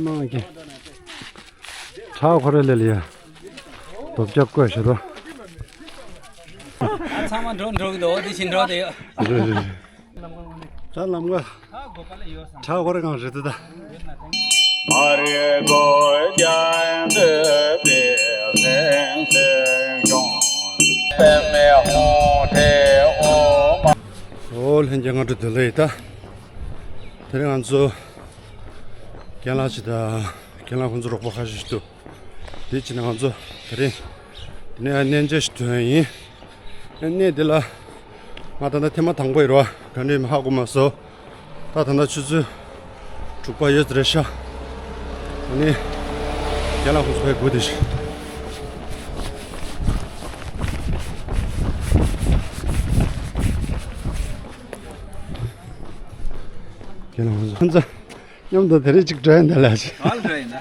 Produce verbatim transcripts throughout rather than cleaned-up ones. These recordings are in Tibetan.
མང་གི། ཁྲ་ཁོ་རེ་ལེ་ལེ་ཡ། རྡོ་བཀྱག་བཀོད་ཤེས་རོ། ཚང་མ་འགྲོ་འགྲོ་གི་འདུག་འདི་ཕྱིན་འགྲོ་དེ་ཡོད། རེད་རེད་རེད། ད་ལམ་ཀ་ཁྲ་ཁོ་རེ་གང་རེད་ད། ཨོ་ལྷན་རྒྱས་སྔ་དྲོ་བདེ་ལེགས། ད་དེ་རིང་ང་ཚོ་རྒན་ལགས་ཅིག་དང་རྒན་ལགས་ཁོང་ཚོ་རོགས་པ་ཁ་ཤས་ཤིག་འདུག་དེ་བྱས་ནས་ང་ཚོ་དེ་རིང་འདི་ནས་གནས་མཇལ་ཞིག་ཐོན་ཡིན། གནས་འདི་ལ་ང་ད་ལྟ་ཐེངས་མ་དང་པོ་ཡིན་རོ། ག་འདྲ་ཧ་གོ་མ་སོང་། ད་ད་ལྟ་ཆུ་ཚོད་དྲུག་པ་ཡོད་རེད་ཤག་ཨ་ནི་རྒན་ལགས་ཁོང་ཚོ་ཕར་སྒུག་བསྡད་ཤག་རྒན་ལགས་ཁོང་ཚོ་ཁོང་ཚོ། མཉམ་དུ་དེ་རིང་གཅིག་འགྲོ་ཡ་འདི་ལ་ཅི། གང་ལ་འགྲོ་ཡིན་ན།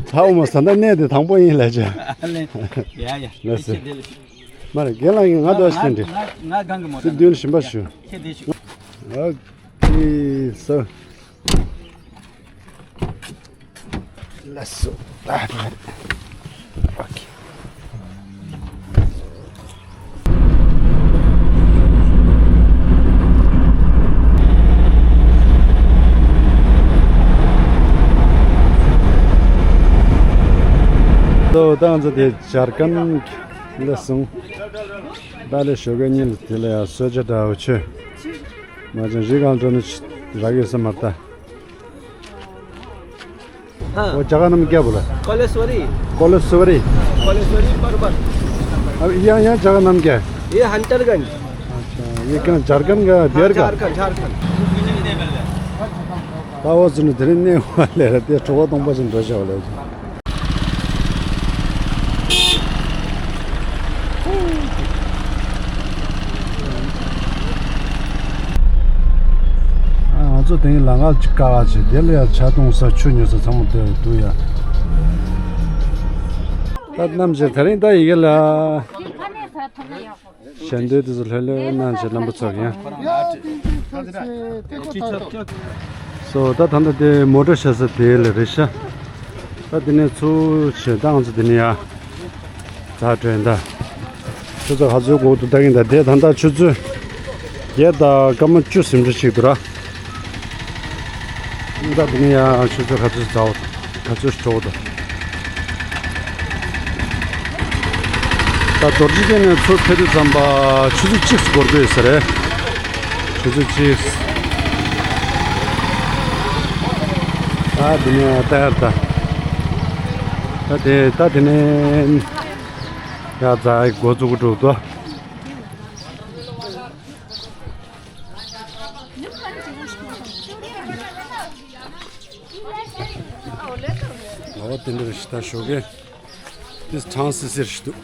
ད་འོ་མ་ས་ད་གནས་དེ་དང་པོ་ཡིན་ལ་ཅི། ཨ་ལེ། ཡ་ཡ། ལགས་སོ། ཁྱེད་དེ་ལ་ཞུ། མ་རེད་རྒན་ལགས་ཡིན་ང་འདུག་ང་ཤི་འདི། ང་ང་གང་གི་མོ་ཚེ་བདུན་ཞིམ་པ་ཞུ། ཁྱེད་དེ་ཞུ། ཨོ་ཁེ་སོ། ལགས་སོ། ཨ་ཨོ་ཁེ། ད་ང་ཚོ་དེ་ཇར་ཁན་ལ་སོང་། ད་ལས་ཞོགས་ཀས་གཉིད་ལ་དེ་ལ་ཡང་གསོལ་ཇ་འདྲ་བོ་མཆོད། མ་བྱན་རི་སྒང་འགྲོ་ནས་རག་ཡོད་ས་མ་རེད་ད། हाँ। वो जगह नाम क्या बोला? कोलेश्वरी। कोलेश्वरी। कोलेश्वरी पर्वत। अब यहाँ, यहाँ जगह नाम क्या है? ये हंटरगंज। अच्छा, ये कहाँ, झारखंड का, हाँ, बिहार का? झारखंड, झारखंड। ད་འོ་ཙི་ནི་དེ་རིང་གནས་ལ་རེད་དེ་གྲོགས་པོ་སྟོང་པ་ཅིག་འགྲོ་བྱ་བ་ལས། ང་ཚོ་དེ་ལ་ང་ཅིག་ཀ་བ་ཅིག་དེ་ལ་ཡ་ཇ་འཐུང་ས་ཆུ་ཉོ་ས་ཚང་མ་དེ་འདུག་ཡ། ད་ནམ་ཞིག་དེ་རིང་ད་ཡི་གེ་ལ། གཞན་དོན་དེ་ཚོ་ལྷོད་ལྷོད་གནང་བྱས་རྣམ་པ་ཚོ་ཡང་། སོ་ད་ད་ལྟ་དེ་མོ་ཊ་བཞག་ས་དེ་ལ་རེད་ཤག་ད་དེ་ནས་ཚུར་བྱས་ད་ང་ཚོ་དེ་ནས་ཡར་འཛེགས་འགྲོ་ཡིན་ད། ཆུ་ཚོད་ག་ཚོད་འགོར་འདུག་ལྟ་གིན་ད་དེ་ད་ལྟ་ཆུ་ཚོད་བརྒྱད་དང་སྐར་མ་བཅུ་ཟིན་འགྲོ་ཞིག་འདུག་ར། ད་དེ་ནས་ཡར་ཆུ་ཚོད་ག་ཚོད་འཛེགས་འགྲོ་གི་འདུག་ད་རྡོ་རྗེ་གདན་ནས་ཚུར་ཕེབས་དུས་ཙམ་པ་ཆུ་ཚོད་གཅིག་འགོར་གི་ཡོད་ས་རེད། ཆུ་ཚོད་གཅིག་ད་དེ་ནས་ད་ཡར་ད། ད་དེ་ད་དེ་ནས་ཡར་འཛེགས་འགོ་བཙུགས་འགྲོ་གི་འདུག་ཨོ་དེ་འདྲ་རེད་ཤག་ད་ཞོགས་ཀས་དེ་གྲང་སི་སི་རེད་ཤག་འདུག་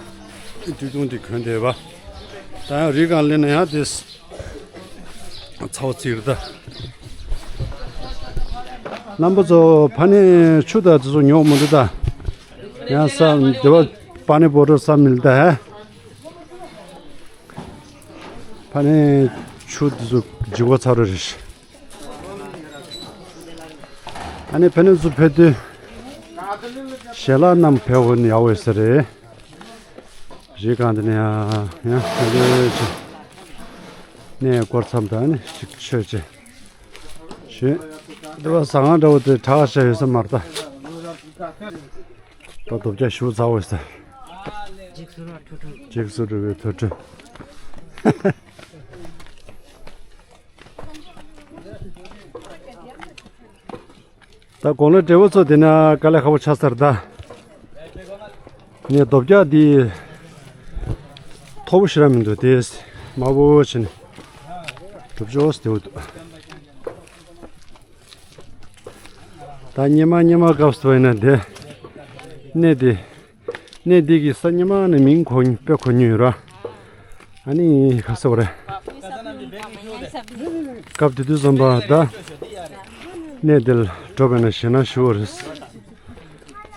དུས་ཐུང་དེ་གོན་བསྡད་པ། ད་ཡང་རི་སྒང་སླེབས་ན་ཡང་དེ་ཚ་བ་ཚིག་རེད་ད། རྣམ་པ་ཚོ་ཕ་ནས་ཆུ་དང་དེ་ཚོ་ཉོ་མི་འདུག་ད། ཡང་ས་འདི་བ་པ་ནི་བོ་ཊལ་ས་མི་ལ་ད་ཧ། ཕ་ནས་ཆུ་དེ་ཚོ་ལྗིད་པོ་ཚ་རུ་རེད། ཨ་ནི་ཕ་ནས་ཚུར་ཕེབས་དུས་ཞལ་ལག་བསྣམས་ཕེབས་འོ་ནི་ཡག་པོ་ཡོད་ས་རེད། རི་སྒང་འདི་ནས་ཡང་ཡང་ཕེབས་ལོས་བྱས། གནས་སྐོར་མཚམས་དང་ནི་ཅིག་ཆོས་བྱས། ཞུས། འདི་བ་ཟ་ཁང་འདྲ་བོ་དེ་གྲྭ་ཤག་ཡོད་ས་མ་རེད་ད། ད་རྡོ་བཀྱག་ཞུ་ཚ་བོ་ཟེར། འཇིགས་སུ་རུང་བའི་ཐུགས་སྤྲོ། ད་དགུང་ལོ་བགྲེས་པོ་ཚོ་དེ་ན་དཀའ་ལས་ཁག་པོ་ཆགས་ས་རེད་ད། ངས་རྡོ་བཀྱག་འདི་མཐོ་པོ་ཞེ་དྲག་མི་འདུག་དེ་དམའ་པོ་བྱས་ནས་སྒྲུབ་ཆོག་ཟེར་དེ་འདུག་ད་སྙེ་མ་སྙེ་མ་སྐབས་སུ་བ་ཡིན་ན་དེ། གནས་དེ། གནས་འདི་གི་ས་སྙེ་མ་ནས་མིང་གོ་དཔེ་གོ་མྱོང་ཡོད་ར། ཨ་ནི་ཁ་སོ་རེད། སྐབས་དེ་དུས་ཙམ་པ་ད། གནས་འདིར་འགྲོ་བས་ན་ཞེད་སྣང་ཞུ་བ་རེད།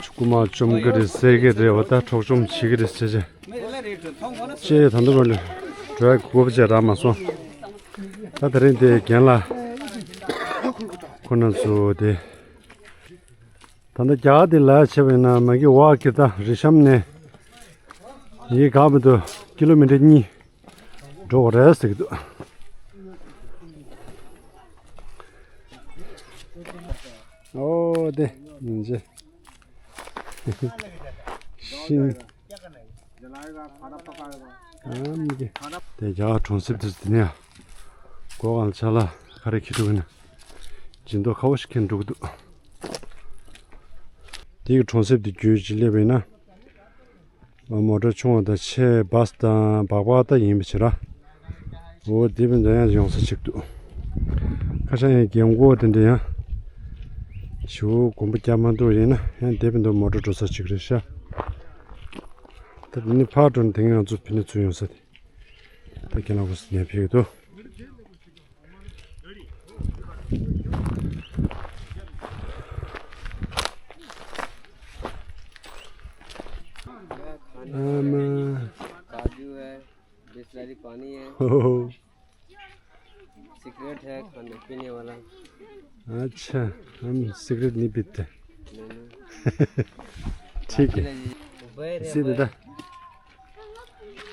ཆུ་རྐུ་མ་བཅོམ་གི་རེད་ཟེར་གི་རེད་བ་ད་འཕྲོག་བཅོམ་བྱེད་ཀྱི་རེད་ཟེར་བྱས། ཅེས་ད་འདི་བར་ལ་འགྲོ་ཡ་གོ་བ་བྱས་རག་མ་སོང་། ད་དེ་རིང་དེ་རྒན་ལགས་ཁོ་རྣམ་ཚོ་དེ། ད་ལྟ་རྒྱ་གར་དེ་ལ་བྱས་པ་ཡིན་ན་མ་གི་ཝ་ཀི་ད་རི་ཤམ་ནས་ཡི་ག་མི་འདུག་ཀི་ལོ་མི་ཊར་གཉིས་འགྲོ་བ་རེད་ཟེར་གི་འདུག་ཨོ་དེ་ཡིན་ཅེ། ཤིང་། ཨ་མི་གི། དེ་རྒྱ་གར་གྲོང་གསེབ་དེ་དེ་ནས་སྒོ་ཁང་ལ་ཆ་ལ་ག་རེ་འཁྱེར་འགྲོ་གི་ན། སྦྱིན་ཏོག་ཁ་བོ་ཞིག་འཁྱེར་འགྲོ་གི་འདུག་དེ་གི་གྲོང་གསེབ་དེ་བརྒྱུད་ཅིག་སླེབས་པ་ཡིན་ན། མོ་ཊ་ཆུང་བ་དང་ཆེ་བཱས་དང་སྦག་སྦག་ད་ཡིན་པ་བྱེད་ར། འོ་དེ་བས་འདི་ཡང་ཡོང་ས་ཅིག་འདུག་ཁ་ཤས་ཡང་རྒན་གོག་དེ་འདྲ་ཡང་ཞུ་དགོན་པ་རྒྱ་མ་འདུག་ཡིན་ན་ཡང་དེ་བས་འདུག་མོ་ཊ་འགྲོ་ས་ཅིག་རེད་ཤག་ད་དེ་ནི་ཕར་འགྲོ་ནས་དེང་ང་ཚོ་ཕི་ནས་ཚུར་ཡོང་ས་དེ། ད་ཁྱེད་རང་གོ་ནས་ཕེབས་འདུག ये खाने वाला काजू है, बिसलेरी पानी है। सिगरेट है खाने पीने वाला। अच्छा, हम सिगरेट नहीं पीते। नहीं, नहीं। ठीक है। ले लीजिए। बैर है, इसी बैर। दादा।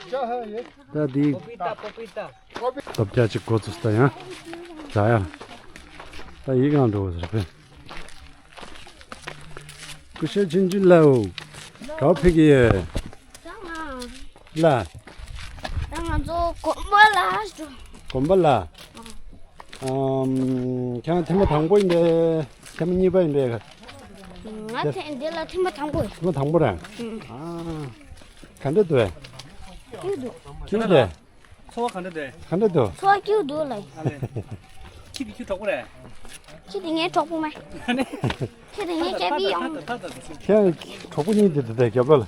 क्या है ये? दादी। पपीता, पपीता। ལྡོག་རྒྱག་ཅིག་འགོ་ཚུགས་ད་ཡང་། ད་ཡ། ད་ཡིག་ངང་འགྲོ་བ་ཟེར་པས། ཀུ་ཤ་ཆུང་ཆུང་ལའོ། ག་ཕེབས་ཀྱི་ཡོད། ལ། ད་ང་ཚོ་དགོན་པ་ལ་འགྲོ། དགོན་པ་ལ། ཨམ། ཁྱེད་ཐེངས་མ་དང་པོ་ཡིན་པས། ཐེངས་མ་གཉིས་པ་ཡིན་པས། ང་ཐེངས་འདི་ལ་ཐེངས་མ་དང་པོ་ཡིན། ཐེངས་མ་དང་པོ་རེད། ཨ། ག་འདྲ་འདུག་སྐྱིད་འདུག་སྐྱིད་འདུག་ཚོར་བ་ག་འདྲ་འདུག་ག་འདྲ་འདུག་ཚོར་བ་སྐྱིད་འདུག་ལ། ཨ་ལེ། ཁྱི་དེ་ཁྱི་གྲོགས་པོ་རེད། ཁྱི་དེ་ངའི་གྲོགས་པོ་མ། ཁྱི་དེ་ངའི་སྐྱ་བི་ཡོང་། ཁྱེད་གྲོགས་པོ་གཉིས་དེ་དེ་དེ་རྒྱབ་ལ།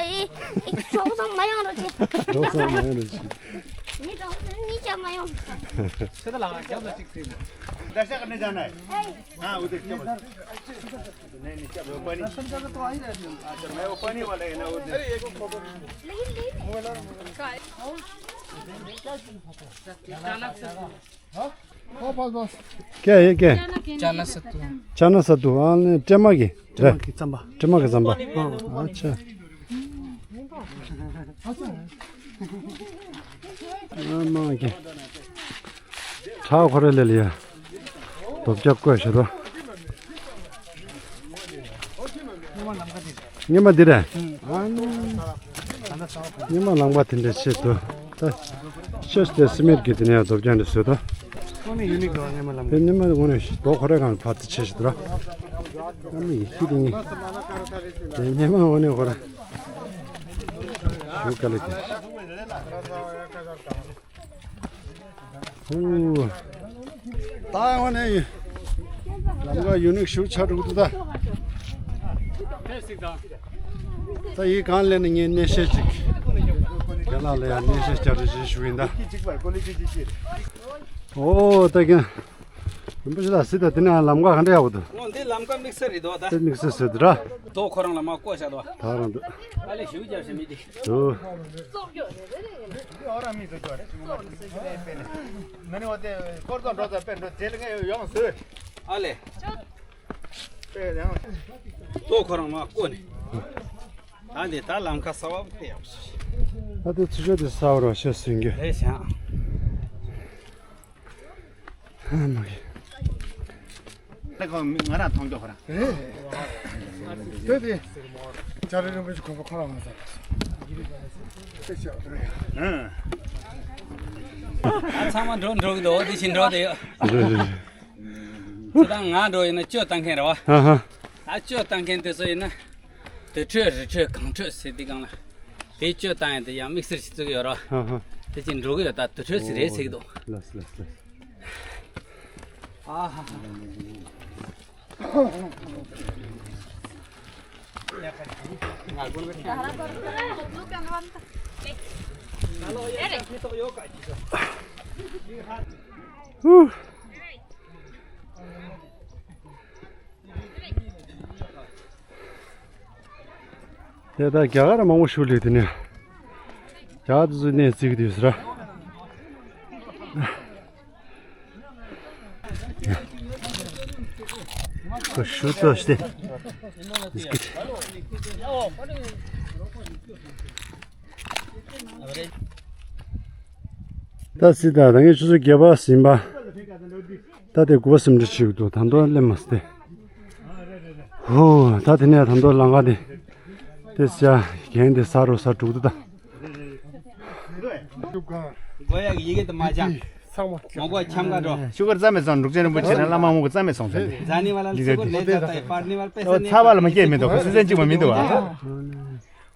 ཨེ། ཨེ། གྲོགས་པོ་ཚང་མ་ཡོང་རོགས་བྱེད། གྲོགས་པོ་ཚང་མ་ཡོང་རོགས་བྱེད། ངའི་གྲོགས་པོ་ཚང་གཉིས་ཀྱང་མ་ཡོང་། ཁྱེད་ལ་རྒྱབ་ལ་གཅིག་ཟེར། ད་ཤ་ག་ནས་ཅང་ནས། ཨ་འུ་དེ་ཁྱེད་པ། क्या है ये, क्या है? चना सत्तू। चना सत्तू, हाँ, नहीं, टेमा की। टेमा की चम्बा। टेमा की चम्बा। हाँ। अच्छा। ཨ་མ་གི། ཁྲག་ཁོ་རེ་ལེ་ལེ་ཡ། ལྡོག་རྒྱག་བཀོད་ཤེས་རོ། སྔོན་མ་འདི་རེད། ཨ་ནི། སྔོན་མ་ལམ་ཁ་དེ་འདྲ་ཆེ་དུ། ད། ཤེས་ཏེ་སི་མེད་ཀྱི་དེ་ནས་ལྡོག་རྒྱག་འདྲ་བཟོས་དོ། དངོས་གནས་ཡུ་ནིག་འདུག་སྔོན་མ་ལམ་ཁ། དེ་སྔོན་མ་དངོས་གནས་ལྡོག་ཁོ་རེ་གང་ཕར་དེ་ཆེ་ཤེས་དུ་ར། ཨ་ནི་ཡི་ཤི་དེ་ནི། དེ་སྔོན་མ་དངོས་གནས་ཁོ་ར། ཞུ་ག་ལེ་གི། ཧུ། ད་ཡང་ནས་ལམ་ཁ་ཡུ་ནིག་ཞིག་ཆགས་འགྲོ་གི་འདུག་ད། ད་ཡིག་གང་ལེན་ནས་ངས་གནས་བཤད་ཅིག་རྒན་ལགས་ལ་ཡང་གནས་བཤད་བསྐྱར་ཞུ་ཞུ་ཡིན་ད། ཨོ་ད་རྒན། རིན་པོ་ཆེ་ལགས་སྲིད་ད་འདི་ནས་ལམ་ཁ་ག་འདྲ་ཡག་པོ་འདུག་ཨོ་འདི་ལམ་ཁ་དམིགས་བསལ་རེད་འདུག་ད། དེ་དམིགས་བསལ་བཟོས་འདུག་ར། དོ་ཁོ་རང་ལ་མ་བསྐོ་བྱ་དོ། ད་རང་འདུག་ཨ་ལེ་ཞུ་རྒྱབ་ཤི་མི་འདི། དོ། ཨོ་ར་མི་བཟོ་ཅོ་རེ་ཞུ་མ་ནི་འོ་དེ་སྐོར་ཚོགས་འགྲོ་ཚ་པེ་འགྲོ་དེ་ལ་ངས་ཡོང་བཟོས། ཨ་ལེ། པེ་ཡང་། དོ་ཁོ་རང་མ་བསྐོ་ནི། ད་འདི་ད་ལམ་ཁ་གསར་བ་ཕེ་ཡག་སོ། ད་དེ་ཚུར་ཕྱོགས་དེ་གསར་བ་རོ་ཤེས་སུན་གི། རེད་ཤག་ཨ་མ་གི། ད་ཁོ་མི་ང་རང་མཐོང་ཀྱོག་ཁོ་རང་། དེ་དེ། ཅ་རི་རིན་པོ་ཆེ་ཁོ་ཁོ་རང་མ་ཟ། ཨ་ཚང་མ་འགྲོ་འགྲོ་གི་འདུག་དེ་བཞིན་འགྲོ་དེ་ཡོད། རེད་རེད་རེད། ཁྱེད་རང་ང་འགྲོ་ཡིན་ན་བཅོས་བཏང་མཁན་རེད་བ། ཨ་ཧ། ད་བཅོས་བཏང་མཁན་དེ་ཚོ་ཡིན་ན། དུར་ཁྲོད་རི་ཁྲོད་གངས་ཁྲོད་ཟེར་དེ་གང་ལ། དེ་བཅོས་བཏང་ཡང་དེ་ཡང་དམིགས་བསལ་ཞིག་བཙུགས་ཡོད་ར། ཨ་ཧ། དེ་ཅིག་འགྲོ་གི་ཡོད་ད་དུར་ཁྲོད་ཟེར་རེད་ཟེར་གི་འདུག་ལགས་ལགས་ལགས། ཨ་ཧ་ཧ། དེ་ད་རྒྱ་གར་མང་པོ་ཞིག་སླེབས་དེ་ནས། རྒྱ་གར་དེ་ཚོ་གནས་བརྩིགས་དུས་ཟེར། ཞུ་ཏོ་ཤི་ཏེ། ད་སྲིད་ད་ད་ངས་ཆུ་ཚོད་བརྒྱད་པ་ཟིན་པ། ད་དེ་དགུ་པ་སེམས་ཁྲལ་བྱེད་འདུག་ད་དོ་སླེབས་མ་སྟེ། ཧོ། ད་དེ་ནས་ད་དོ་ལང་ག་དེ། དེ་ས་གན་དེ་ས་རོ་ས་དྲུག་ཏུ་ད། གོ་ཡག་ཡི་གེ་དུ་མ་ཅང་། མོ་གོ་འཆམ་ག་འགྲོ། ཤུ་གར་རྩ་མེད་སོང་འབྲུག་ཆེན་རིན་པོ་ཆེ་ན་བླ་མ་མོ་གོ་རྩ་མེད་སོང་ཟེར་ནས། ཛ་ནི་བ་ལ་ཚེ་གོ་ནེ་ཛ་ཏའི་པར་ནི་བ་ལ་པེ་ས་ནེ་ཚ་བ་ལ་མ་སྐྱེས་མི་འདུག་ག་སུ་ཚན་གཅིག་མ་མི་འདུག་ག་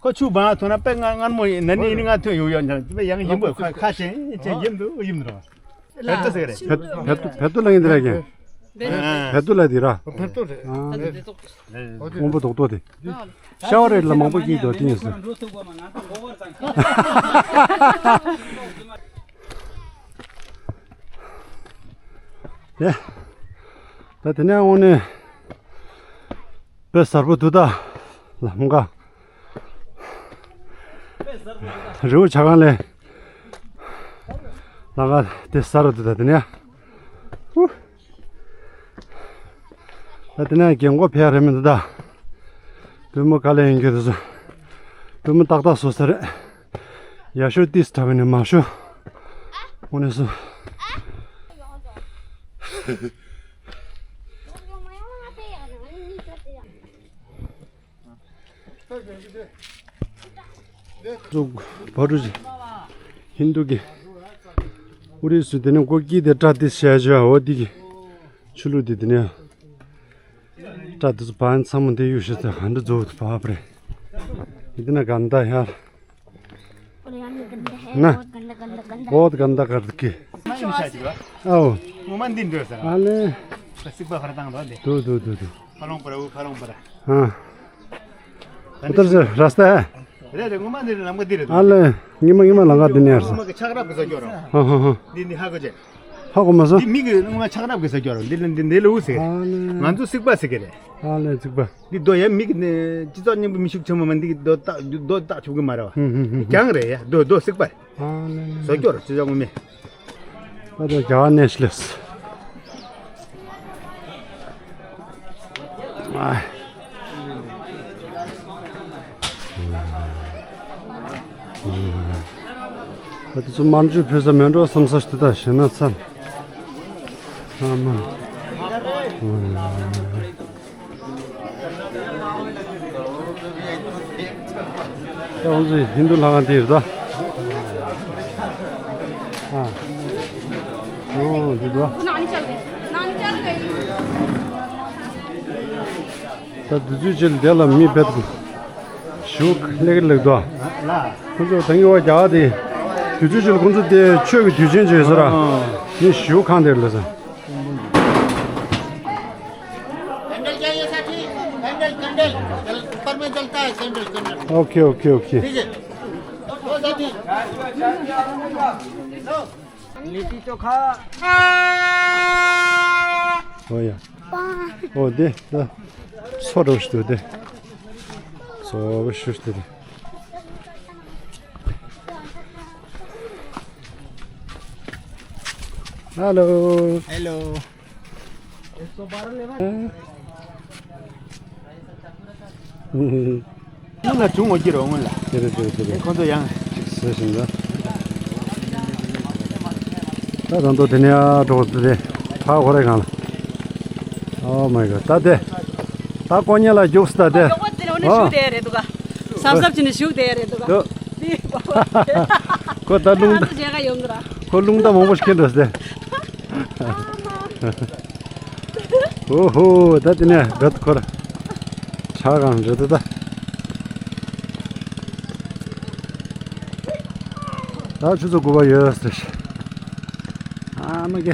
ཁོ་ཆུ་བང་ཐོན་ན་དཔེ་ང་མངར་མོ་ཡིན་ན་ནི་ཡིན་ང་ཐོན་ཡོད་ཡོད་ཀྱང་དཔེ་ཡང་ཡིན་པོ་ཁ་ཁ་ཆེན་ཆེན་ཡིན་འདུག་ཡིན་འདུག་བེད་དུ་ཟེར་རེད། བེད་དུ་བེད་དུ་ལ་ཡིན་དེ་ར་ཀྱང་། བེད་དུ་ལ་དེ་ར། བེད་དུ་རེད། སྔོན་པོ་རྡོག་རྡོག་དེ། ཤ་བ་རེད་ལ་མང་པོ་སྐྱེས་འདུག་དེ་ཡིན་ཟེར། ཡ། ད་དེ་ནས་འོང་ནས། དཔེ་གསར་པོ་འདུག་ད། ལམ་ཀ་རི་བོ་བྱ་རྐང་ལས། ལམ་ཀ་དེ་གསར་རུ་འདུག་ད་དེ་ནས། ཧུ། ད་དེ་ནས་རྒན་གོག་ཕེབས་རེད་མི་འདུག་ད། པུས་མོ་དཀའ་ལས་ཡིན་གྱི་འདུག་ཟེར། པུས་མོ་ཏག་ཏག་བཟོ་ས་རེད། ཡ་ཤོ་ཏིས་དྲག་གི་ནས་མ་ཤོ། འོ་ནས་སུ། སུ་བ་རུ་ཧིན་དུ་གི་ཨུ་རི་སུ་དེ་ནས་སྒོ་དཀྱིལ་དེ་སྐྲ་དེ་བཤད་བྱ་འོ་དེ་གི་ཆུ་ལུག་དེ་དེ་ནས། སྐྲ་དེ་ཚོ་བན་ཚང་མ་འདི་གཡུག་ཤེས་ཚེ་ག་འདྲ་རྫོགས་འདུག་བ་པ་རེད། འདི་ན་ག་འདྲ་ཡར། ན། བོད་ག་འདྲ་ག་འདྲ་གི། ཨའོ། ངོ་མ་འདི་འདྲ་ཟེར། ཨ་ལེ། སིག་པ་ཧར་དང་རོ་འདི། དུ་དུ་དུ་དུ། ཕ་ལོང་པ་ར་འུ་ཕ་ལོང་པ་ར། ཨ། ཨུ་ཏར་ཟེར་ར་སྟ། རེད་རེད། ངོ་མ་འདི་ལམ་ཀ་འདི་རེད། ཨ་ལེ། ཉི་མ་ཉི་མ་ལམ་ཀ་འདི་ནས་ཡར་ས། ངོ་མ་གི་ཆག་རབ་གི་ས་སྐྱོ་ར། ཧ་ཧ་ཧ། འདི་འདི་ཧ་གོ་ཅེ། ཧ་གོ་མ་སོང་། འདི་མི་གི་ངོ་མ་ཆག་རབ་གི་ས་སྐྱོ་ར། འདི་ལ་འདི་འདི་ལ་འུ་ཟེར། ཨ་ལེ། ང་ཚོ་སིག་པ་ཟེར་གི་རེད། ཨ་ལེ་སིག་པ། འདི་རྡོ་ཡ་མི་གི་ནས་སྤྱི་ཚོགས་སྙིང་པོ་མི་ཤུགས་ཆེན་མོ་མ་འདི་གི་རྡོ་བཏགས་རྡོ་བཏགས་ཆོག་གི་མ་རེད་བ། ཧུམ་ཧུམ་ཧུམ། རྒྱང་རེད་ཡ་རྡོ་རྡོ་སིག་པ། ཨ་ལེ་ལེ། བཟོ་སྐྱོར་ཅི་ཆོག་མི། ད་ལྟ་རྒྱ་གར་ནས་ཤི་ལེས། ཨ། ད་དེ་ཚོ་དམར་མཆོད་ཕུལ་ས་མེད་འགྲོ་བསམ་ས་ཞིག་ད་ཞེ་ན་ཚ། ཨ་མ། ད་ང་ཚོའི་ཧིན་དུ་ལྷ་ཁང་དེ་རེད་ད། ཨ། ཨོ་འདི་འདུག་ད་དུས་ཚོད་ཅིག་ལ་དེ་ལ་མི་བེད་ཀྱི་ཞུ་ལེགས་ལེགས་འདུག་ཁོ་ཚོ་ད་ངི་བ་རྒྱ་གར་དེ་དུས་ཚོད་ཅིག་ལ་ཁོ་ཚོ་དེ་ཆོས་ཀྱི་དུས་ཆེན་བྱོས་ཟེར་ར། ངས་ཞུ་ཁང་དེར་ལ་ཟེར། कैंडल चाहिए साथी? Candle, candle. जल, ऊपर में जलता है candle, candle. Okay, okay, okay. ठीक है। लो साथी। लिट्टी चोखा। ओया। ओ दे, द। सोडो स्टू दे। सोडो स्टू दे। Hello. Hello. ང་ལ་བྱུང་འོ་ཀྱི་རོ་སྔོན་ལ། དེ་རེད་དེ་རེད་དེ་རེད། ཁོང་ཚོ་ཡང་། ཅིག་ཟེར་བཞིན་འདུག་ད་ད་མདོ་དེ་ནས་ཨ་གྲོགས་དེ་དེ་ཕ་ཁོ་རེ་གང་ལ། Oh my god ད་དེ། ད་ཀོ་ཉེ་ལ་རྒྱུགས་ད་དེ། ཡོག་པོ་དེ་ནས་འོ་ནས་ཨོ། ཞུགས་དེ་རེད་འདུག་ག་སམ་སབ་ཅི་ནས་ཞུགས་དེ་རེད་འདུག་ག་འདུག་དེ་ཁོ་ད་རླུང་ད། ང་ཚོ་མཇལ་ཁ་ཡོང་གི་ར། ཁོ་རླུང་རྟ་མང་པོ་ཞིག་འགྲོ་སྟེ། ཨོ་ཧོ་ད་དེ་ནས་བེད་ཁོ་ར། ཆ་གང་རེད་ད། ད་ཆུ་ཚོད་དགུ་པ་ཡོད་ཟེར། ཨ་མ་གེ།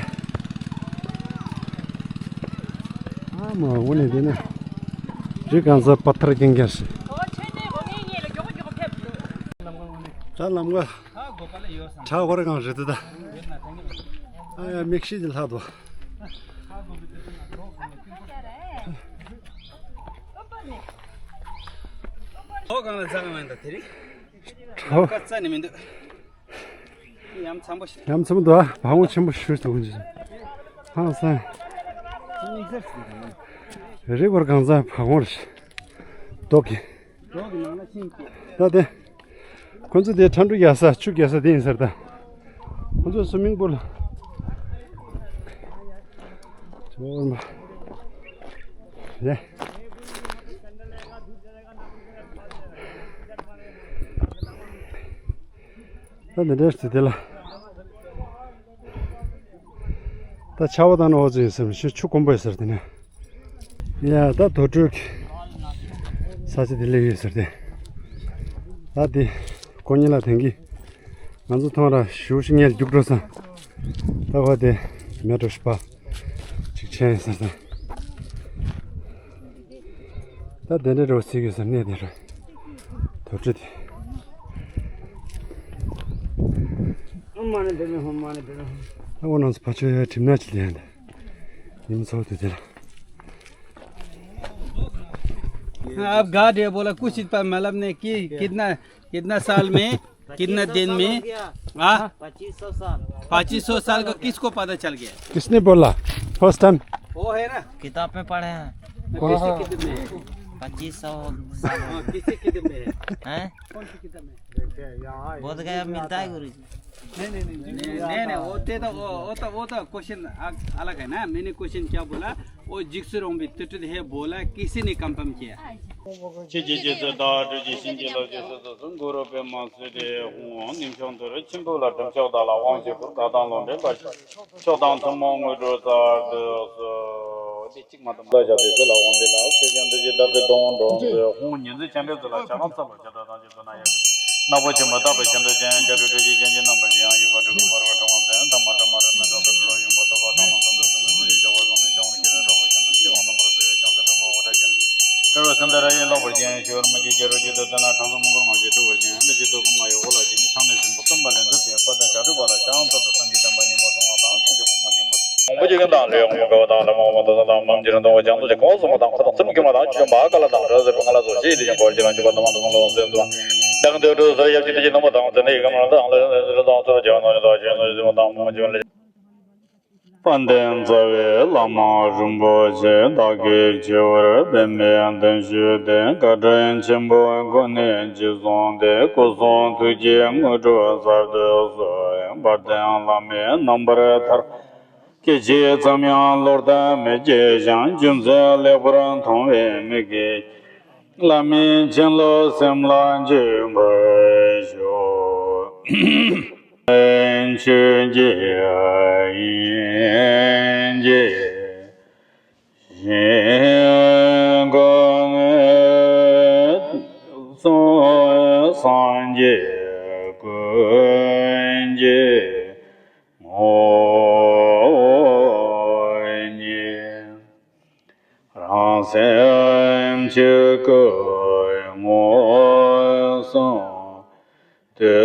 ཨ་མ་འོ་ནས་དེ་ནས། རི་གང་ས་པ་ཐར་ཀེང་ཀེང་ཞིག་ད་ལམ་ག་ཆ་གོ་ར་གང་རེད་ད། ཨ་ཡ་མིག་ཤེས་ཀྱི་ལྷག་འདུག་ཨོ་གང་ལ་ཟ་གང་མེད་ད་དེ་རིང་། ཨོ། ཀ་རྩ་ནས་མི་འདུག་ཡམ་ཚང་པོ་ཞིག་ཡམ་ཚང་པོ་འདུག་ཨ། བ་འོ་ཆེན་པོ་ཞིག་འདུག་ཧང་སང་། རི་སྐོར་གང་ཚང་ཕ་ཁོང་རེད། རྡོ་གི། རྡོ་གི་ནང་ལ་ཤིང་སྐྱེས། ད་དེ། ཁོ་ཚོ་དེ་ཁྲ་འབྲུ་རྒྱག་ས་ཆུ་རྒྱག་ས་དེ་ཡིན་ཟེར་ད། ཁོ་ཚོ་སུ་མིང་པུལ། ཅོར་མ། ཡེ། ད་འདི་འདྲས་ཟེར་དེ་ལ། ད་ཆར་པ་དང་ནོར་ཙི་ཡིན་སེམས་ཤི་ཆུ་དཀོན་པོ་ཡོད་ཟེར་དེ་ནས། ཡ་ད་དོ་སྤྲུག་གི་ས་ཆ་དེ་ལས་ཡོད་ཟེར་དེ། ད་དེ་ཀོ་ཉི་ལ་དེང་གི་ང་ཚོ་ཐོང་ར་ཞུ་ཞིག་ངས་རྒྱུག་འགྲོ་སང་། ད་ཁོ་དེ་མེ་འགྲོ་ཤི་པ་ཅིག་ཆེན་ཟེར་དེ། ད་དེ་འདྲ་རོ་སི་གི་ཟེར་གནས་དེ་ར་དོ་སྤྲུག་དེ། ཨོཾ་མ་ཎི་པདྨེ་ཧཱུྃ། མ་ཎི་པདྨེ་ཧཱུྃ། ཨ་ཁོ་ནང་ཚོ་ཕ་ཆོས་ཡ་གྲིམ་ན་ཅི་ལེན་དེ། ཉིན་ཚོ་དེ་དེ་ལ། अब गार्ड है बोला कुछ इस पर मतलब ने कि कितना कितना साल में कितना दिन में। हाँ। पच्चीस सौ साल। पच्चीस सौ साल का किसको पता चल गया? किसने बोला? First time. वो है ना। किताब में पढ़े हैं। किसी किताब में है? पच्चीस सौ साल हो गए। किसी किताब में है? हैं? कौन सी किताब में? बोध गया मिलता है गुरु जी। नहीं नहीं नहीं नहीं नहीं, वो तो वो वो तो वो तो क्वेश्चन अलग है ना। मैंने क्वेश्चन क्या बोला? वो जिक्स रोंबी तिट है बोला, किसी ने कंफर्म किया? ཁྱེད་ཀྱི་རྗེས་སུ་བདག་སྒྲུབ་ཀྱི་བྱིན་གྱིས་བརླབ་ཀྱི་སོ་སོ་སོ་གུ་རུ་པདྨ་སིདྡྷི་ཧཱུྃ། ཉིན་ཕྱོགས་འདིར་ཆེན་པོ་ལ་གྲུབ་མཆོག་བདག་ལ་དབང་བྱེད་པར་བཀའ་དང་ལུང་འདྲེན་པར་ཤོག། མཆོག་དང་ཐུན་མོང་དངོས་གྲུབ་སྩལ་དུ་གསོལ། དེ་གཅིག་མ་གཏོགས་མ་བཞག་སྟེ་དེ་ལ་དབང་འདི་ལ་སེ་ཀྱང་འདི་ཀྱི་བདག་གི་གདོང་འགྲོགས་མཛོད་ཧཱུྃ། ཉི་འཛིན་ཆེན་པོའི་ཚུལ་ལ་ཆ་ལམ་ཚ་ལོ་བྱ་དག་དང་བཅས་སུ་ན་ཡང་། ནག་པོ་ཆེན་པོ་རྟག་པའི་ཞིང་དུ་སྤྱན། ཤ་རུས་གྲུ་བཞིའི་རྒྱན་གྱིས་རྣམ་པར་བརྒྱན། དབྱུག་པ་གྲུ་གུ་འབར་བ་ཕྲེང་བ་འཛིན། ཐ་མ་དྲི་མ་རུ་མི་འགྲོ་བའི་གྲུ་ལོ་ཡུན་པོ་ཐུབ་པ་དང་ནང་དོན་དུ་གསུངས་ནས་ཚུལ་བཞིན་བྱ་བ་བཟུང་ནས་བྱང་ནས་ཁྱེད་ལ་གྲོགས་པོ་བྱ་ནས་ཆེ་བ་རྣམ་པར་བཟོས་པའི་ཆང་ས་དྲི་བ་འོ་སྒྲ་ཅན། དྲི་བ་སེམས་དང་ར་ཡིས་ཀློག་པར་བགྱི། ཞུ་བར་མི་བགྱིད་ཁྱེད་རང་རྒྱུད་དུ་བསྟེན་ན། ཁྲང་ས་མོན་གྷོར་ངག་བཞིན་ཐུབ་པར་བྱིན། འདི་ཕྱི་དུས་ཀུན་ང་ཡི་འོག་ལ་བཞུགས་ནས་ཆང་ནས་ཟིན་པ་སྟོན་པ་ལས་མཛད་པའི་དཔལ་ལྡན་བྱ་སྒྲོལ་བ་ལ་ཕྱག་འཚལ་དང་བསམ་གྱིས་བསྟན་པ་སྙིང་པོ་སྲུང་བ་དང་། ཐུགས་རྗེ་ཆེན་པོ་སྙིང་པོ་དང་། དབང་པོ་ཆོས་ཀུན་དང་ལུས་ངག་ཡིད་གསུམ་དགའ་བ་དང་ལྷ་མོ་དབང་པོ་དང་ཚོགས་དང་མ་མཇལ་རིང་སྟོང་པ་རྒྱ་མཚོ་ཆེ་ཁོང་སྲུང་བ་དང་ཁོ་དང་ཚུལ་ཁྲིམས་སྐྱོང་བ་དང་ཆོས་འབྱུང་མ་ཧཱ་ཀཱ་ལ་དང་སྒྲ་ཟེར་བུ་ང་ལ་སོགས་ཞེས་དེ་བཞིན་གོ་བར་བྱེད་ལ་འཇུག་པ་དུ་མ་དུ་མ་ལོ་སེམས་སུ་བདག་གི་འདོད་འགྲོ་ཟེར་ཡབ་ཀྱི་དེ་བཞིན་ནོ་མ་དང་ཚེ་འདི་ཡི་གམ་རང་དང་ལ་རང་དང་ཚུར་རྒྱ་ནོ་ཡོད་དང་ཞེས་ནོ་ཡོད་དང་མ་མ་བྱུང་ལེ། དཔལ་ལྡན་རྩ་བའི་བླ་མ་རིན་པོ་ཆེ་བདག་གིས་ཆེ་བར་བསྟན་པའི་བརྟན་བཞུགས་དེ་བཀའ་དྲིན་ཆེན་པོའི་སྒོ་ནས་རྗེས་བཟུང་སྟེ་སྐུ་གསུང་ཐུགས་ཀྱི་དངོས་གྲུབ་གསར་དུ་གསོལ། དཔལ་ལྡན་བླ་མའི་རྣམ་པར་ཐར། སྐད་ཅིག་ཙམ་ཡང་བློར་བཏང་མི་སྐྱེ་ཞིང་། རྒྱུ་མཚན་ལེགས་པར་མཐོང་བའི་མིག་གིས། བླ་མའི་མཁྱེན་བློ་སེམས་ལ་འཇུག་པར་ཤོག། ཆོས་ཀྱི་དབྱིངས་ཀྱི་ཞིང་ཁམས་སངས་རྒྱས་ཀུན་གྱི་ངོ་བོ་ཉིད། རང་སེམས་ཆོས་སྐུའི་མངོན་སུམ་དུ་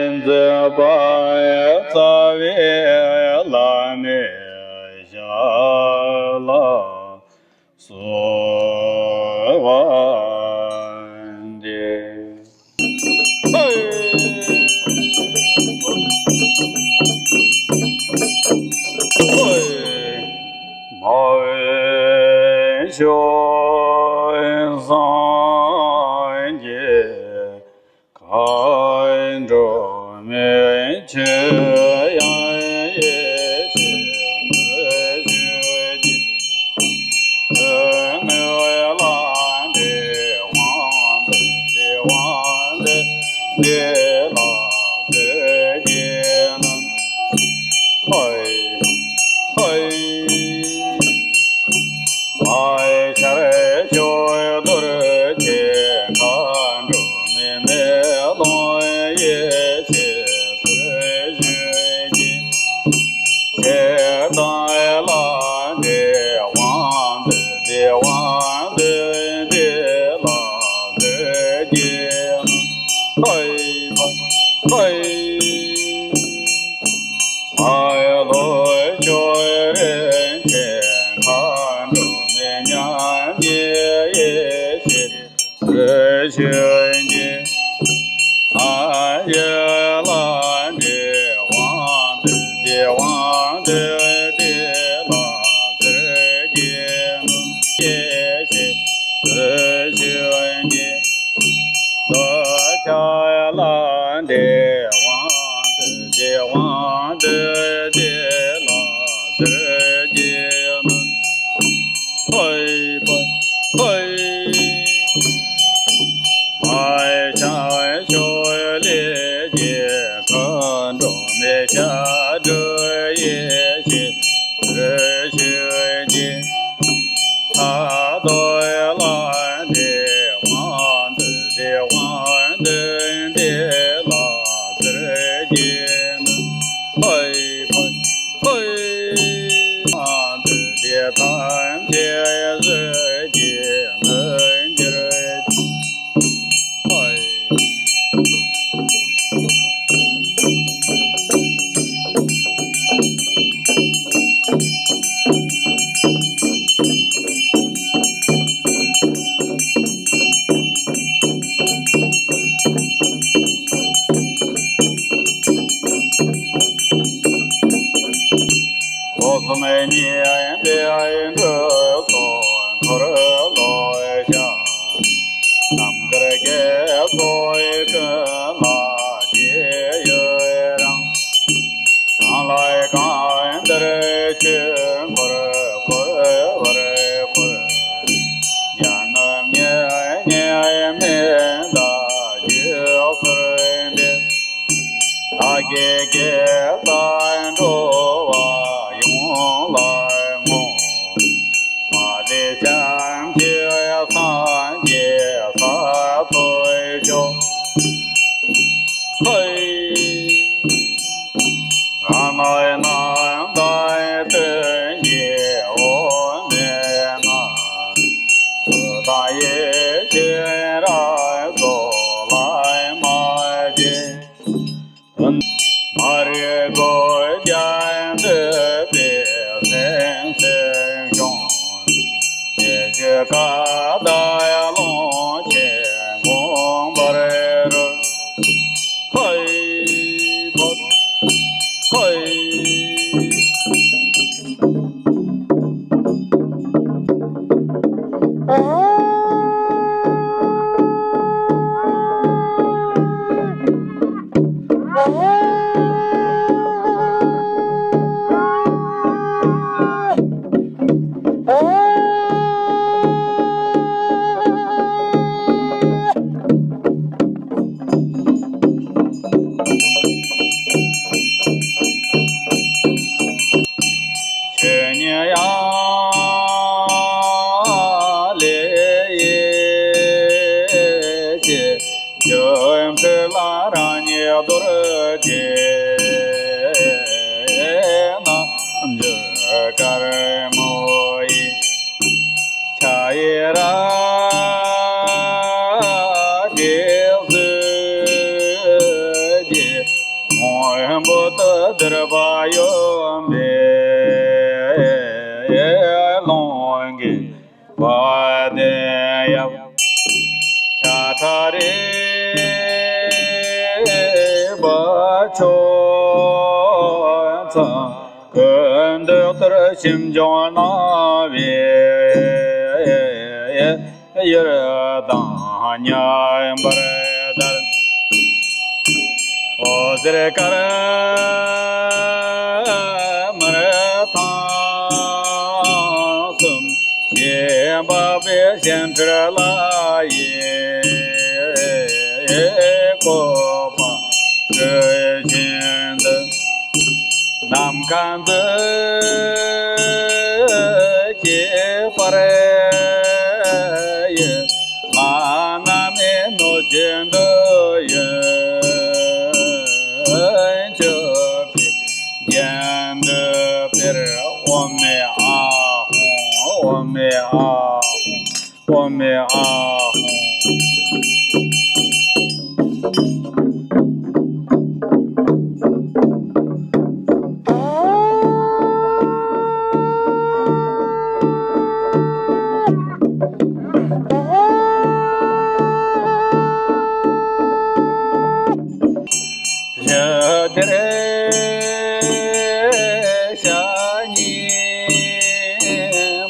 མཛད་པ་རྩ་བའི་བླ་མའི་ཞབས་ལ་གསོལ་བ་འདེབས། མ་འོངས་ཕྱོགས་སངས་རྒྱས་མཁའ་འགྲོ་མའི་ཆོས་དབྱིངས་ཡེ་ཤེས་འོད་ཞུ་གི། ཧོ། མ་ཤ་ཤོ་ལེ་ཀྱི་ཁ་འགྲོ་མེ་ཤ་འགྲོ་ཡེ་ཤེས་རེ་ཤེས་ཀྱི། ཐ་དོ་ལ་དེ་དབང་དུ་དེ་དབང་དུ་དེ་ལ་ཟེར་གྱི་ནི། ཧོ་ཧོ་ཧོ། དབང་དུ་དེ་ཐམས་ཅད་ཟེར་གྱི་ནི་འགྱུར། ཧོ། སྒོ་གསུམ་མཉེས་པའི་འབྲུ་སོགས་འཁོར་ལོ་བཞག་རྣམ་དཀར་དགེ་ཚོགས་ཀུན་ལ་རྗེས་ཡི་རང་། གང་ལ་གང་འདིར་ཆོས་འཁོར་བསྐོར་བར་བསྐུལ། གཞན་རྣམས་མཉེས་མཉེས་མེ་དག་བཞུགས་ཚུལ་འདི། བདག་གིས་དགེ་རྩ་འགྲོ་བ་ཡོངས་ལ་བསྔོ། མ་ལུས་ཕྱིན་ཆད་སངས་རྒྱས་ས་ཐོབ་ཤོག་ཧོ། གང་ན་རྣམ་དག་སྟོན་གྱི་འོ་མའི་ནང་། ཐུགས་དམ་ཡེ་ཤེས་རབ་རྫོགས་ལྷ་མ་བརྒྱུད། མ་རིག་གོ་རྒྱ་འདུས་པའི་སེམས་སེམས་བྱུང་། ཞེ་གཅོད་ཀ་དག་ཀློང་ཆེན་དགོངས་པར་རོལ། ཧོ་ཧོ་ཧོ། ཆོས་ཉིད་ཡང་ལེ་ཡེ་ཤེས། རྒྱུ་འཕྲུལ་ལ་རང་ཉིད་རྡོ་རྗེ་རྣམ་འགྱུར་དཀར་མོ་ཡི། ཕྱག་གཡས་རལ་གྲི་གཟི་བརྗིད། མགོན་པོ་ཏི་དར་བ་གཡོན་པས་ལོངས་སྐུའི་བ་དན་ཡབ། ཕྱག་ཁྲ་རལ་པ་ཕྱོགས་མཚམས། ཀུན་ཏུ་ལྟར་ཞིང་སྦྱོང་གནང་བའི་ཡུལ་དང་མཉམ་པར་བརྡལ། འོད་ཟེར་དཀར་དམར་ཐང་གསུམ། ཞེས་འབབ་པའི་སྤྱན་འཕྲུལ་ལ་ཡི་བཀོད་པ་སྤྲོས་བཞིན་དུ། ནམ་མཁའ་འཛིན་གྱི་པར་ཡི། ལྷ་རྣམས་ནི་གནོད་སྦྱིན་འདུལ་ཡུལ་སྤྱོད་པའི་རྒྱན་དུ་སྤེལ། ཨོཾ་ཨཱཿཧཱུྃ། ཨོཾ་ཨཱཿཧཱུྃ། ཨོཾ་ཨཱཿཧཱུྃ། ཡ་དེ་རེ་ཤ་ཉི་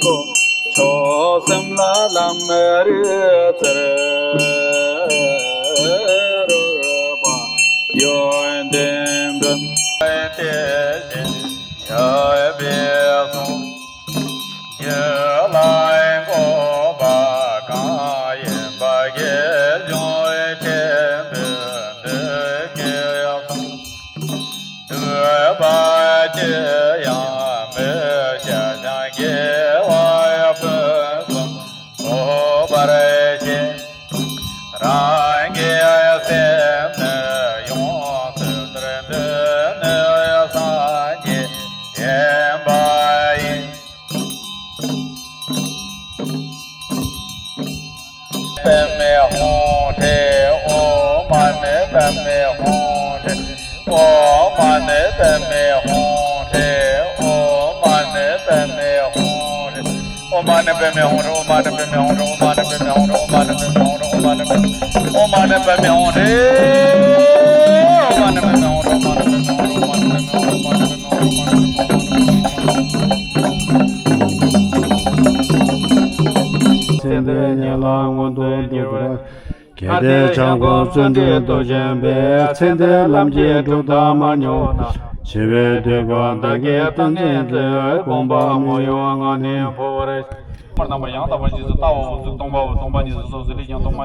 མོ། ཕྱོགས་གསུམ་ལ་ལམ་རིམ་བསྩལ། རོལ་པ་ཡོན་ཏན་འབུམ། དེ་བཞིན་གཤེགས་པའི་གསུང་། རྒྱུད་ལ་འགོད་ པདྨེ་ཧཱུྃ་ཧྲཱིཿ། ཨོཾ་མ་ཎི་པདྨེ་ཧཱུྃ་ཧྲཱིཿ། ཨོཾ་མ་ཎི་པདྨེ་ཧཱུྃ་ཧྲཱིཿ། ཨོཾ་མ་ཎི་པདྨེ་ཧཱུྃ་ཧྲཱིཿ། ཨོཾ་མ་ཎི་པདྨེ་ཧཱུྃ་ཧྲཱིཿ། ཨོཾ་མ་ཎི་པདྨེ་ཧཱུྃ་ཧྲཱིཿ། ཨོཾ་མ་ཎི་པདྨེ་ཧཱུྃ་ཧྲཱིཿ། ཨོཾ་མ་ཎི་པདྨེ་ཧཱུྃ་ཧྲཱིཿ། ཨོཾ་མ་ཎི་པདྨེ་ཧཱུྃ་ཧྲཱིཿ། ཨོཾ་མ་ཎི་པདྨེ་ཧཱུྃ་ཧྲཱིཿ། ཨོཾ་མ་ཎི་པདྨེ་ཧཱུྃ་ཧྲཱིཿ། ཚེ་འདིར་ཉེ་ལམ་མངོན་དུ་འགྲོ་བར། གལ་ཏེ་བྱང་ཁོག་བརྩོན་འགྲུས་རྡོ་རྗེ་འབད། ཚེ་འདིར་ལམ་གྱི་སྒྲུབ་ཐབས་མ་མྱོང་ན། འཆི་བའི་དུས་ཀུན་བདག་གིས་བསྟན་འཛིན་མཛོད། དགོངས་པ་མོས་གཡོ་ངང་ནས་འཕོ་བར། མར་རྣམ་པར་ཡང་དག་པར་རྗེས་སུ་བལྟའོ། སྟོང་པའོ། སྟོང་པ་ཉིད་སུ་སོགས་སུ་ལས་ཀྱང་སྟོང་པ།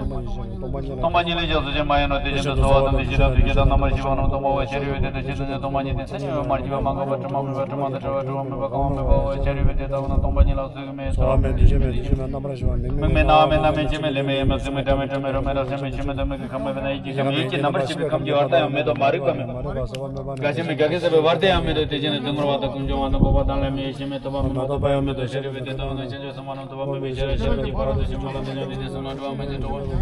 སྟོང་པ་ཉིད་ལས་ཀྱང་གཟུགས་ཅན་མ་ཡིན་ནོ། དེ་བཞིན་དུ་ཚོར་བ་དང་དེ་བཞིན་དུ་ཤེས་རབ་དེ་སྐད་དུ་རྣམ་པར་ཤེས་པ་རྣམས་སྟོང་པའོ། ཤེས་རབ་ཡོད་དེ་དེ་ཤེས་དོན་ནི་སྟོང་པ་ཉིད་དེ། མཚན་ཉིད་མེད་པར་མ་སྐྱེས་པ། མ་འགགས་པ། དྲི་མ་མེད་པ། དྲི་མ་དང་བྲལ་བ། དྲི་མ་མེད་པ། གང་བ་མེད་པའོ། ཤེས་རབ་ཡོད་དེ་དག་ནི་སྟོང་པ་ཉིད་ལ་ཚོར་བ་མེད། ཚོར་བ་མེད། འདུ་ཤེས་མེད། འདུ་ཤེས་མེད། རྣམ་པར་ཤེས་པ་མེད། མིག་མེད། རྣ་བ་མེད། སྣ་མེད། ལྕེ་མེད། ལུས་མེད། ཟོས་མེད། བཀྲ་མེད། དྲི་མེད། རོ་མེད། རེག་བྱ་མེད། ཆོས་མེད། དོན་མེད། ཁམས་མེད་པས་ན་ཡིད་ཀྱི་ཁམས་མེད། ཡིད་ཀྱི་རྣམ་པར་ཤེས་པའི་ཁམས་ཀྱི་བར་དུ་ཡང་མེད་དོ། མ་རིག་པ་མེད། དགའ་ཞེན་མེད། དགའ་ཞེན་ཟད་པའི་བར་དུ་ཡང་མེད་དོ། དེ་བཞིན་དུ་སྡུག་བསྔལ་བ་དང་ཀུན་འབྱུང་བ་དང་འགོག་པ་དང་ལམ་མེད་ཡེ་ཤེས་མེད། ཐོབ་པ་མེད། མ་ཐོབ་པ་ཡང་མེད་དོ། ཤེས་རབ་ཡོད་དེ་དག་ནི་བྱང་ཆུབ་སེམས་དཔའ་རྣམས་ཐོབ་པ་མེད་པའི་ཕྱིར། ཤེས་རབ་ཀྱི་ཕ་རོལ་ཏུ་ཕྱིན་པ་ལ་དེ་ནི་འདི་ནས་བཟུང་ནས་འགྲོ་བ་མན་ཆད་འགྲོ་བ།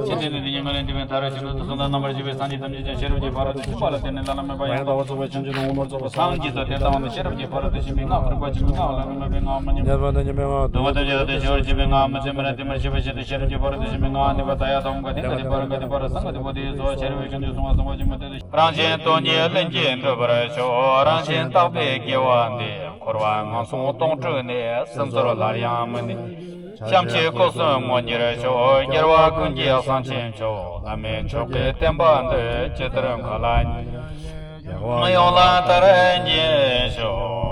ཕྱིན་ཏེ་ནི་འདི་ཉིད་ངང་ལས་འདས་པའི་མཐར་ཕྱིན་ནོ། དུ་གསུམ་དང་རྣམ་པར་ཤེས་པའི་སངས་རྒྱས་ཐམས་ཅད་ཀྱང་ཤེས་རབ་ཀྱི་ཕ་རོལ་ཏུ་ཕྱིན་པ་ལ་བརྟེན་ནས་བླ་ན་མེད་པ་ཡང་དག་པར་རྫོགས་པའི་བྱང་ཆུབ་ཏུ་མངོན་པར་རྫོགས་པ་སངས་རྒྱས་སོ། དེ་ལྟ་བ་ནི་ཤེས་རབ་ཀྱི་ཕ་རོལ་ཏུ་ཕྱིན་པའི་སྔགས་རིག་པ་ཆེན་པོའི་སྔགས། བླ་ན་མེད་པའི་སྔགས། མ་ཉམས་པའི་སྔགས། སྡུག་བསྔལ་ཐམས་ཅད་ཐར་ཏེ་ཞི་བར་བྱེད་པའི་སྔགས། མི་ཚད་མི་རབ་བརྟན་པར་བྱེད་པའི་ཕྱིར། ཤེས་རབ་ཀྱི་ཕ་རོལ་ཏུ་ཕྱིན་པའི་སྔགས། ནུས་པ་མཐའ་ཡས་དང་། ག་དེ་ག་དེ་བར་ག་དེ་བར་སང་ག་དེ་བར་དེ་ཡི་རྫོགས། ཤེས་རབ་ཀྱི་ཁྱུང་ཆེན་སྲུང་བ་སྲུང་བ་ཆེན་མོ་སྟེ། རང་གཞན་དོན་གཉིས་ལྷུན་གྱིས་འགྲུབ་པར་ཤོག། རང་གཞན་བརྟག་པའི་དགེ་བ་འདི། འཁོར་བ་ངན་སོང་སྟོང་གྲོལ་ནས། སེམས་ཚོར་སླར་ཡང་མི་ནུས། བྱམས་བརྩེའི་སྐུ་གསུམ་མངོན་གྱུར་ཤོག། རྒྱལ་བ་ཀུན་གྱི་གསང་ཆེན་མཆོག། བླ་མེད་མཆོག་གི་བསྟན་པ་འདི། ཇི་ལྟར་མཁའ་ལ་ཉི་མའི་ཡོངས་ལ་ལྟར་བརྗིད་ཤོག།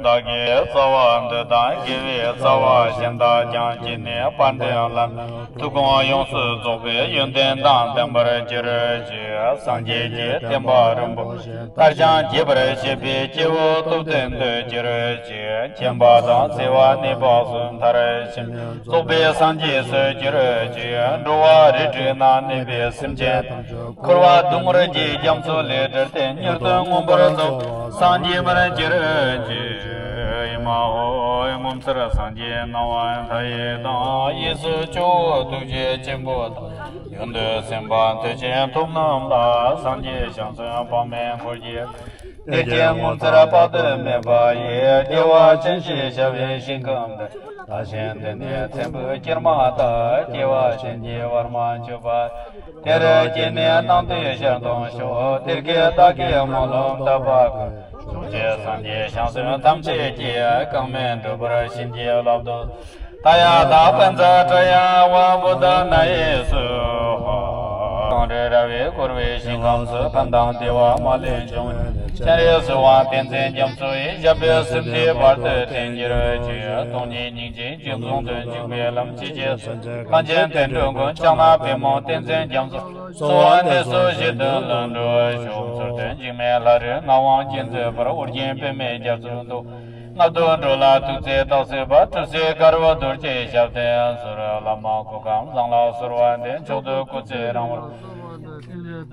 བདག་གིས་རྩ་བ་འདི་དང་། དགེ་བའི་རྩ་བ་གཞན་དག་ཀྱང་། བགྱིས་ནས་དཔལ་ལྡན་བླ་མའི་ཐུགས་དགོངས་ཡོངས་སུ་རྫོགས་པའི་ཡོན་ཏན་དང་ལྡན་པར་གྱུར་ཅིག། སངས་རྒྱས་ཀྱི་བསྟན་པ་རིན་པོ་ཆེ་དར་ཞིང་རྒྱས་པར་བྱེད་པའི་སྐྱེས་བུ་སྟོབས་ལྡན་དུ་གྱུར་ཅིག། མཁྱེན་པ་དང་བརྩེ་བ་ནུས་པ་གསུམ་མཐར་ཕྱིན། རྫོགས་པའི་སངས་རྒྱས་སུ་གྱུར་ཅིག། འགྲོ་བ་རིགས་དྲུག་ན་གནས་པའི་སེམས་ཅན་ཐམས་ཅད། འཁོར་བ་སྡུག་བསྔལ་གྱི་རྒྱ་མཚོ་ལས་བསྒྲལ་ཏེ། མྱུར་དུ་མངོན་པར་རྫོགས་པའི་སངས་རྒྱས་པར་གྱུར་ཅིག། ཨེ་མ་ཧོ། ངོ་མཚར་སངས་རྒྱས་སྣང་བ་མཐའ་ཡས་དང་། གཡས་སུ་ཇོ་བོ་ཐུགས་རྗེ་ཆེན་པོ་དང་། གཡོན་དུ་སེམས་དཔའ་མཐུ་ཆེན་ཐོབ་རྣམས་ལ། སངས་རྒྱས་བྱང་སེམས་དཔག་མེད་འཁོར་གྱིས། དེ་སྐད་ངོ་མཚར་དཔག་ཏུ་མེད་པ་ཡི། བདེ་བ་ཅན་ཞེས་བྱ་བའི་ཞིང་ཁམས་འདིར། བདག་གཞན་བདེ་གནས་ཚེ་འཕོས་སྐྱེར་མ་ཐག། སྐྱེ་བ་ཅན་གྱི་བར་མ་ཆོད་པ། དེར་སྐྱེས་ནས་སྣང་མཐའི་ཞལ་མཐོང་ཤོག། དེ་སྐད་བདག་གིས་སྨོན་ལམ་བཏབ་པ་ཀུན། ཕྱོགས་བཅུའི་སངས་རྒྱས་བྱང་སེམས་ཐམས་ཅད་ཀྱིས། གང་མི་འགྲུབ་པར་བྱིན་གྱིས་བརླབ་ཏུ། ད་ཡ་ད་པཉྩ་ཏྲ་ཡ་ཝ་བོ་དྷ་ན་ཡེ་སྭཱ་ཧཱ། གངས་རི་ར་བས་བསྐོར་བའི་ཞིང་ཁམས་སུ། ཕན་དང་བདེ་བ་མ་ལུས་འབྱུང་བའི་གནས། སྤྱན་རས་གཟིགས་དབང་བསྟན་འཛིན་རྒྱ་མཚོ་ཡི། ཞབས་པད་སྲིད་མཐའི་བར་དུ་བརྟན་གྱུར་ཅིག། སྟོང་ཉིད་སྙིང་རྗེའི་རྒྱུན་བཟུང་དུ་འཇུག་པའི་ལམ། ཇི་སྙེད་སེམས་ཅན་གངས་ཅན་དོན་གྲུབ་མགོན། ཕྱག་ན་པདྨོ་བསྟན་འཛིན་རྒྱ་མཚོ། གསོལ་བ་འདེབས་སོ་བཞེད་དོན་ལྷུན་གྲུབ་ཤོག། མཚུར་སྟོན་འཇིགས་མེད་ལྷ་རིས་ངག་དབང་རྒྱལ་མཚན་པར། ཨོ་རྒྱན་པདྨས་རྒྱ་མཚོར་བསྟོད། རྔ་བསྟོད་འགྲོ་ལ་ཐུགས་བརྩེས་རྟག་གསོལ་བ། གྲུབ་ཚུལ་དཀར་པོ་རྡོ་རྗེའི་ཞབས་བརྟན་ཟུར། བླ་མ་གོ་ཁམས་བཟང་ལ་གསོལ་བ་འདེབས། མཆོག་ཏུ་སྐུ་ཚེ་རིང་བར་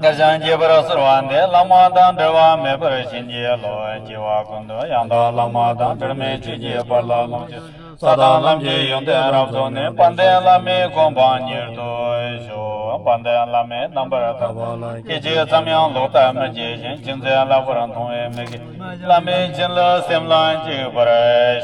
དར་ཞིང་རྒྱས་པར་གསོལ་བ་འདེབས། བླ་མ་དང་འབྲལ་བ་མེད་པར་བྱིན་གྱིས་རློབས། སྐྱེ་བ་ཀུན་ཏུ་ཡང་དག་བླ་མ་དང་། འབྲལ་མེད་ཆོས་ཀྱི་དཔལ་ལ་ལོངས་སྤྱོད། ས་དང་ལམ་གྱི་ཡོན་ཏན་རབ་རྫོགས་ནས། དཔལ་ལྡན་བླ་མའི་གོ་འཕང་མྱུར་ཐོབ་ཤོག། དཔལ་ལྡན་བླ་མའི་རྣམ་པར་ཐར་པ་ལ། སྐད་ཅིག་ཙམ་ཡང་ལོག་ལྟ་མི་བྱེད་ཅིང་། ཅི་མཛད་ལྷག་པར་མཐོང་བའི་མིག་གིས། བླ་མའི་བྱིན་རླབས་སེམས་ལ་འཇུག་པར་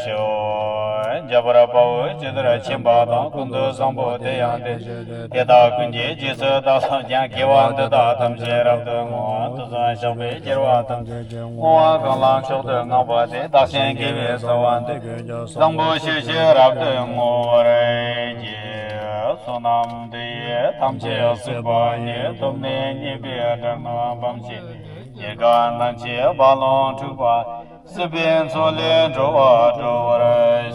ཤོག། འཇམ་དཔལ་དཔའ་བོས་ཇི་ལྟར་མཁྱེན་པ་དང་། ཀུན་ཏུ་བཟང་པོ་དེ་ཡང་དེ་བཞིན་ཏེ། དེ་དག་ཀུན་གྱི་རྗེས་སུ་བདག་སློབ་ཀྱང་། དགེ་བ་འདི་དག་ཐམས་ཅད་རབ་ཏུ་བསྔོ། དུས་གསུམ་གཤེགས་པའི་རྒྱལ་བ་ཐམས་ཅད་ཀྱི། བསྔོ་བ་གང་ལ་མཆོག་ཏུ་བསྔགས་པ་དེས། བདག་གཞན་དགེ་བའི་རྩ་བ་འདི། ཀུན་ཀྱང་བཟང་པོ་ཞེས་བྱ་རབ་ཏུ་བསྔོ་བར་བགྱི། བསོད་ནམས་འདི་ཡིས་ཐམས་ཅད་གཟིགས་པ་ཉིད། ཐོབ་ནས་ཉེས་པའི་དགྲ་རྣམས་ཕམ་བྱས་ནས། ཉེས་དགའ་ནང་གི་རྦ་ཀློང་འཁྲུགས་པ། སྲིད་པའི་མཚོ་ལས་འགྲོ་བ་སྒྲོལ་བར་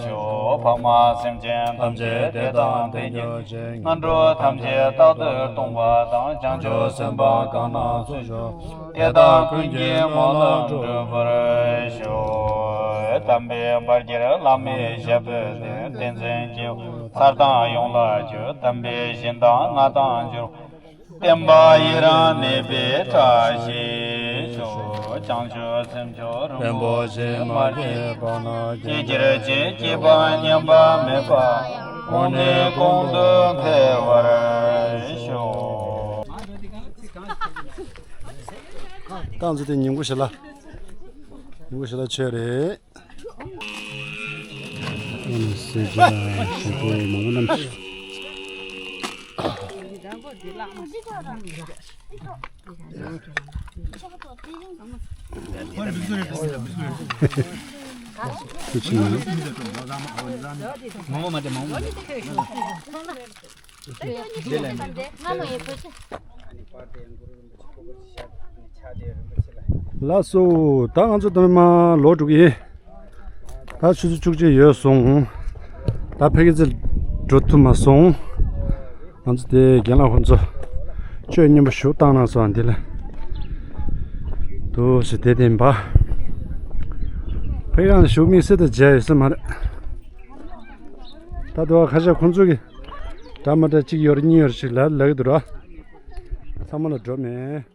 ཤོག། ཕ་མ་སེམས་ཅན་ཐམས་ཅད་བདེ་དང་ལྡན་གྱུར་ཅིག། ངན་འགྲོ་ཐམས་ཅད་རྟག་ཏུ་སྟོངས་པ་དང་། བྱང་ཆུབ་སེམས་དཔའ་གང་རྣམས་ཚོགས་ཤོག། དེ་དག་ཀུན་གྱི་སྨོན་ལམ་འགྲུབ་པར་ཤོག། དམ་པའི་བར་གྱུར་བླ་མའི་ཞབས་པད་བརྟན། བསྟན་འཛིན་སྐྱེས་བུ་མཚར་དང་ཡོངས་ལ་གྱུར། དམ་པའི་བཞིན་དང་མངའ་ཐང་འབྱོར། བསྟན་པ་ཡི་རང་གནས་པའི་བཀྲ་ཤིས་ཤོག། བྱང་ཆུབ་སེམས་མཆོག་རིན་པོ་ཆེ། མ་སྐྱེས་པ་ན་སྐྱེ་འགྱུར་ཅིག། སྐྱེས་པ་ཉམས་པ་མེད་པ། གོང་ནས་གོང་དུ་འཕེལ་བར་ ཏང་ཚོ་དེ་ཉིན་གུང་ཞིག་ལ། ཉིན་གུང་ཞིག་ལ་ཆོས་རེད། ཨ་ནི་སེ་ཇ་ཞིག་པོ་མང་པོ་རྣམས། ཁོ་ཆི་ན། མང་པོ་མ་དེ་མང་པོ་མ་དེ། ལགས་སོ། ད་ང་ཚོ་དོན་མ་ལོག་འགྲོ་གི་ཡིན། ད་ཆུ་ཚོད་བཅུ་གཅིག་ཡོལ་སོང་། ད་ཕ་གི་ཚེ་འགྲོ་ཐུབ་མ་སོང་། ང་ཚོ་དེ་རྒན་ལགས་ཁོང་ཚོ་ཆོས་མཉམ་པོ་ཞུགས་བཏང་གནང་སོང་། འདི་ལ་དུ་ཞིག་དེ་བསྟན་པ། ཕ་གི་རང་ཞུགས་དམིགས་བསལ་དུ་མཇལ་ཡོད་ས་མ་རེད། ད་དུ་ཁ་ཤས་ཁོང་ཚོ་གི་འདྲ་མ་འདྲ་གཅིག་ཡོད་རེད་གཉིས་ཡོད་རེད་ཞིག་ལ་ལབ་ཀྱི་འདུག་ར། ཚང་མ་ལ་འགྲོ་མེད།